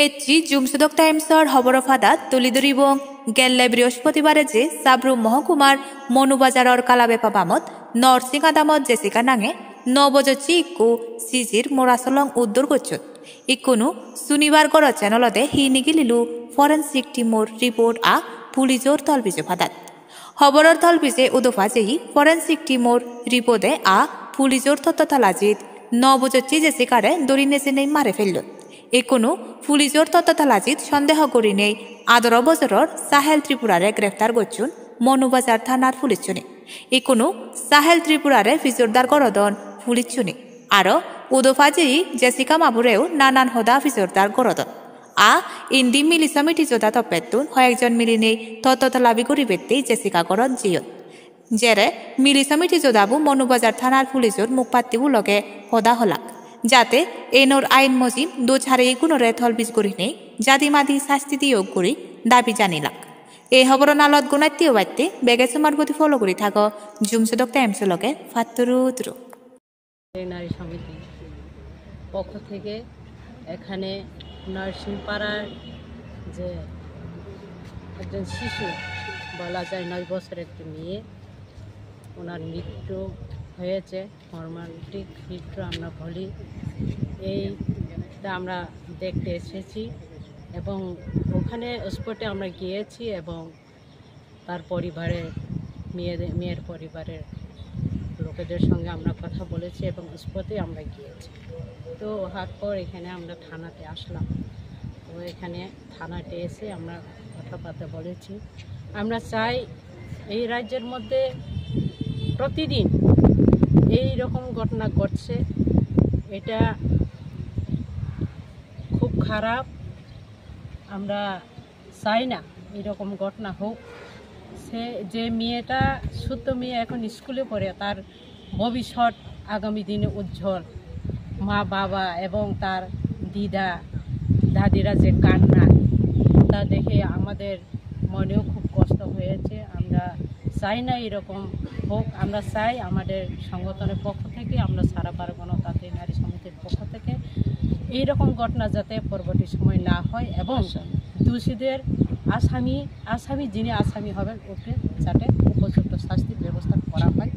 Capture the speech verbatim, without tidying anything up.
Ecchi Jumsudok Times-or hoboro padat tuli duribong, gelle Brihospotibare je Sabrum Mohokumar Monubazaror Kalabepa bamot Norsing adamot Jessica nange no bojocchi ikku sijir mora solong uddor gocchon. Ikkunu sunibar gorochen olode hi nigililu forensic team-or report a pulijor tolbijo padat. Hoboror tolbije udopa jeye forensic team-or report-e a pulijor totto talajit no bojocchi Jessica-re dori nejenei mare fellon. Ikkunu pulijor totto talajit sondeho gurinei adoro bojoror Sahel Tripura-re greftar gocchon Monubazar thanar pulijjune. Ikkunu Sahel Tripura-re pijordar gorodon pulijjune. Aro udopa jeye Jessica mabureo nanan hoda pijordar gorodon. A indi mili somiti joda toppettun hoyekjon milinei totto talabi guribattei Jessica gorot jeyon. Jere mili somiti jodabu Monubazar thanar pulijor mukpattibu loge hoda holak, jate enor ain mojim doj hareyigunore tolbij gurinei jadi madi sasti diyok guri dabi janilak. Ei hoboro nalot gunatte obatte bege somar godi follow guri thago Jumsudok Times-o loge. Patturu turu. এই নারী সমিতি পক্ষ থেকে এখানে নরসিংপাড়ার যে একজন শিশু, বলা যায় নয় বছর একটি মেয়ে, ওনার মৃত্যু হয়েছে, মর্মান্তিক মৃত্যু আমরা বলি। এইটা আমরা দেখতে এসেছি এবং ওখানে স্পটে আমরা গিয়েছি এবং তার পরিবারের, মেয়েদের, মেয়ের পরিবারের লোকেদের সঙ্গে আমরা কথা বলেছি এবং স্পটে আমরা গিয়েছি। তো হওয়ার পর এখানে আমরা থানাতে আসলাম। তো এখানে থানাতে এসে আমরা কথাবার্তা বলেছি। আমরা চাই এই রাজ্যের মধ্যে প্রতিদিন এই রকম ঘটনা ঘটছে, এটা খুব খারাপ। আমরা চাই না এরকম ঘটনা হোক। সে যে মেয়েটা, ছোট্ট মেয়ে, এখন স্কুলে পড়ে, তার ভবিষ্যৎ, আগামী দিনে উজ্জ্বল। মা বাবা এবং তার দিদা দাদিরা যে কান্না, তা দেখে আমাদের মনেও খুব কষ্ট হয়েছে। আমরা চাই না এরকম হোক। আমরা চাই আমাদের সংগঠনের পক্ষ থেকে, আমরা সারা ভারত গণতান্ত্রিক নারী সমিতির পক্ষ থেকে এইরকম ঘটনা যাতে পরবর্তী সময় না হয় এবং আচ্ছা। দোষীদের আসামি, আসামি যিনি আসামি হবেন, ওকে যাতে উপযুক্ত শাস্তির ব্যবস্থা করা হয়।